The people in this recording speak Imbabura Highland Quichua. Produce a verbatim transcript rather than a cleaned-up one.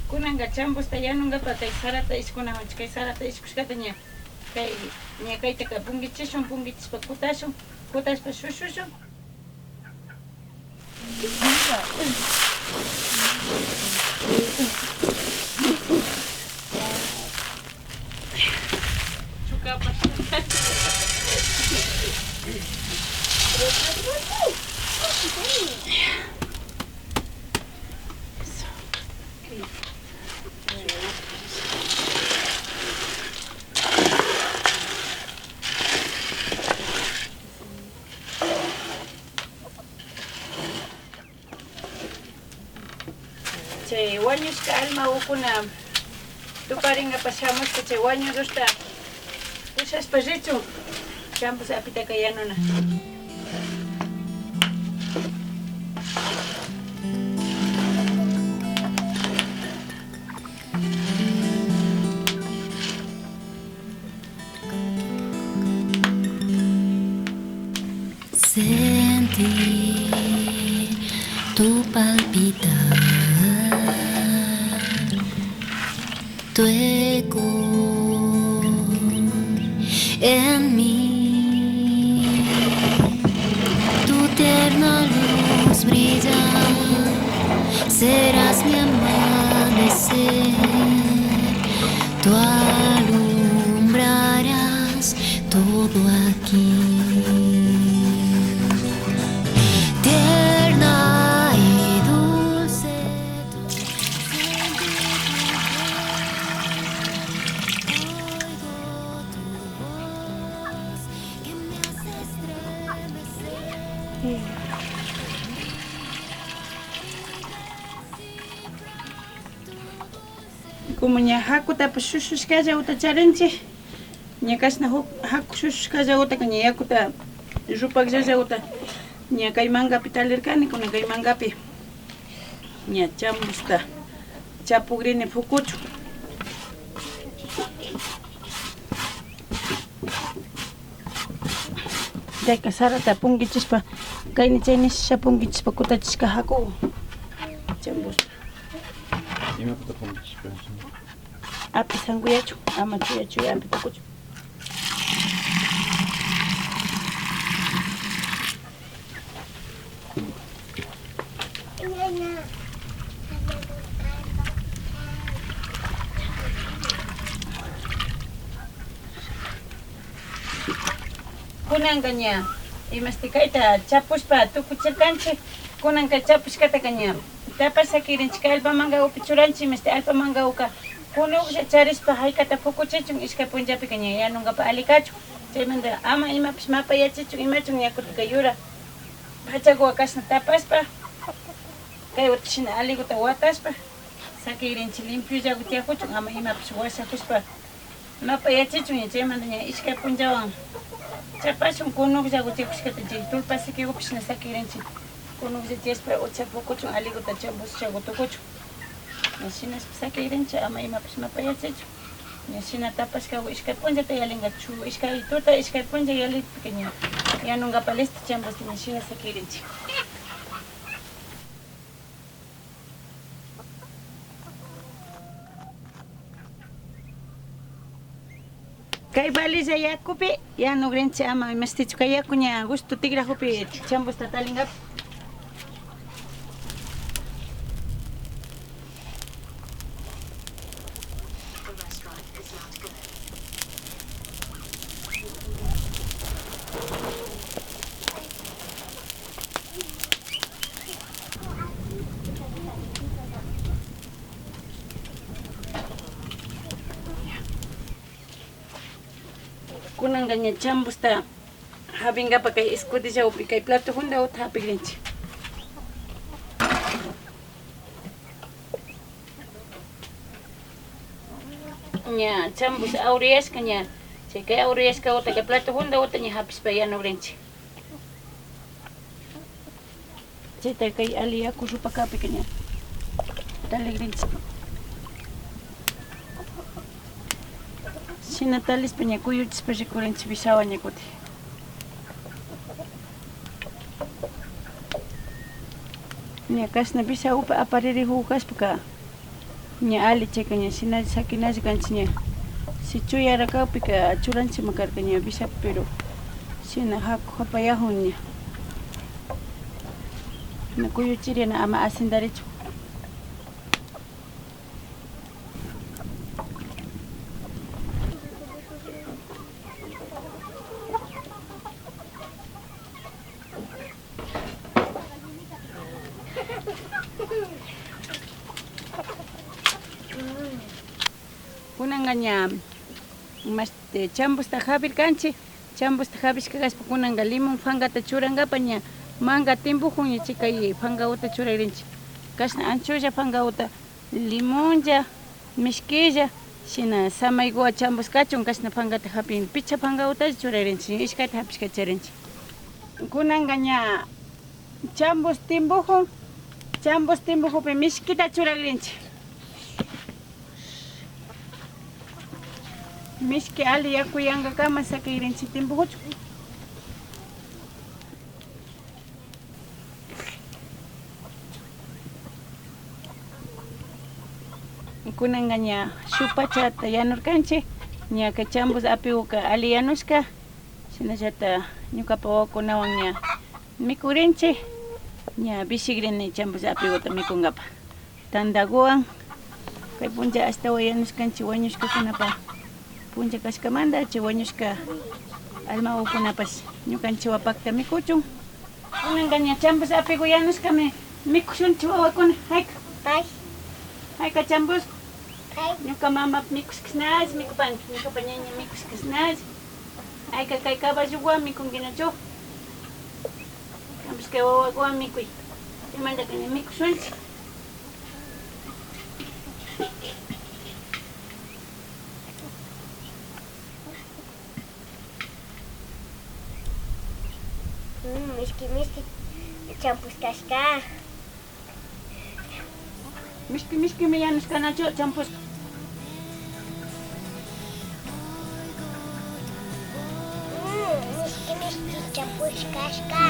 Kunanka champusta yanunkapa kay sarata ishkunawanchi, kay sarata ishkushkata ña kay, ña kaytaka punkichishun, punkichishpa kutashun, kutashpa shushushun. Chay wañushka almagukuna tuparinkapak shamushka chay wañudushta pushashpa richun, champus apitaka yanuna. Sentir tu palpitar, tu eco en mí. Tu tierna luz brilla, serás mi amanecer. Tú alumbrarás todo aquí. Tierna y dulce tu presencia, oigo tu voz que me hace estremecer. Como ña jakutapash shushushkallaguta charinchik, ña kashna juk jaku shushushkallaguta, ña yakuta rupakllallaguta ña kay mankapi talirkani, kunan kay mankapi ña champusta chapugrini pukuchun. Chayka sarata punkichishpa, kayni chayni shisha punkichishpa kutachishka jaku champusta. Imakuta punkichishpa? Api sankuyachun, ama chuya chuya api tukuchun. Kunanka ña, imashti kayta chapushpa tukuchirkanchik, kunanka chapushkataka ña tapash sakirinchik, kay allpa mankagupi churanchik, imashti allpa mankaguka kunuklla charishpa jaykata pukuchichun, ishkay punllapika ña yanunkapa alli kachun. Chaymanta ama imapish mapayachichun, imachun ña kutika yura pachakuwa kashna tapashpa, kayguta shina alliguta watashpa, sakirinchik limpiollagu tiyakuchun, ama imapish washakushpa mapayachichun ña. Chaymanta ña ishkay punllawan chapashun, kunukllagu tiyakushkata chay tullpa sikigupi shina sakirinchik, kunuklla tiyashpa ucha pukuchun, alliguta champushagu tukuchun. Ña shinashpa sakirinchik, ama imapish mapayachichun. Ña shina tapashkagu ishkay punllata yalinka, chu ishkay tuta ishkay punlla yalikpika ña yanunkapa listo champusta ña shina sakirinchik. Kay valilla yakupi yanugrinchik, ama imashtichu kay yaku ña gushtu tikrajupi champusta talinkapak. Kunanka ña champusta japinkapak kay escudillawpi kay plato hundaguta japigrinchik. Ña champus auriyashka ña, chay kay auriyashkaguta kay plato hundaguta ña japishpa yanugrinchik. Chayta kay alli yaku rupakapika ña taligrinchik. Shina talispa ña kuyuchispa rikurinchik vishawan ña kutin. Ña kashna vishagupa aparirijugu kashpaka ña alli chayka ña shinalla sakinalla kanchik ña. Si chuyara kakpika churanchikman karka ña vishapi, pero shina haku hapayajun ña. Na kuyuchirina ama asindarichun. Kunanka ña mashti chambusta japirkanchik. Chambusta japishka kashpa kunanka limón pankata churankapa ña manka timpujun ña chika y pankaguta churagrinchik. Kashna ancholla pankaguta limonlla, mishkilla, shina samayguwan chambus kachun, kashna pankata japin, pichka pankagutalla churagrinchik, ishkayta japishka charinchik. Kunanka ña chambus timpujun, chambus timpujupi mishkita churagrinchik. Mishki alli yaku yankakama sakigrinchik timpujuchun. Kunanka ña shuk pachata yanurkanchik, ña kay chambus apiguka alli yanushka, shinallata ñukapa wawakunawan ña mikurinchik, ña bishigrini chambus apiguta mikunkapa. Tandaguwan. Kay puncha ashtawan yanushkanchik wañushkakunapa puncha kashkamanta chay wañushka almagukunapash ñukanchikwan pakta mikuchun. Kunanka ña chambus apigu yanushkami mikushunchik wawakuna. Hayka. Pay. Hayka chambusku. Pay. Ñuka mama mikushkashnalla mikupanki, ñukapa ñaña mikushkashnalla. Hayka kay caballowan mikunkinachu? Chambus kay wawakuwan mikuy. Chaymantaka ña mikushunchik. Mm, mishki mishki champus kashka. Mishki mishkimi yanushkanachu champus. Mm, mishki mishki champus kashka.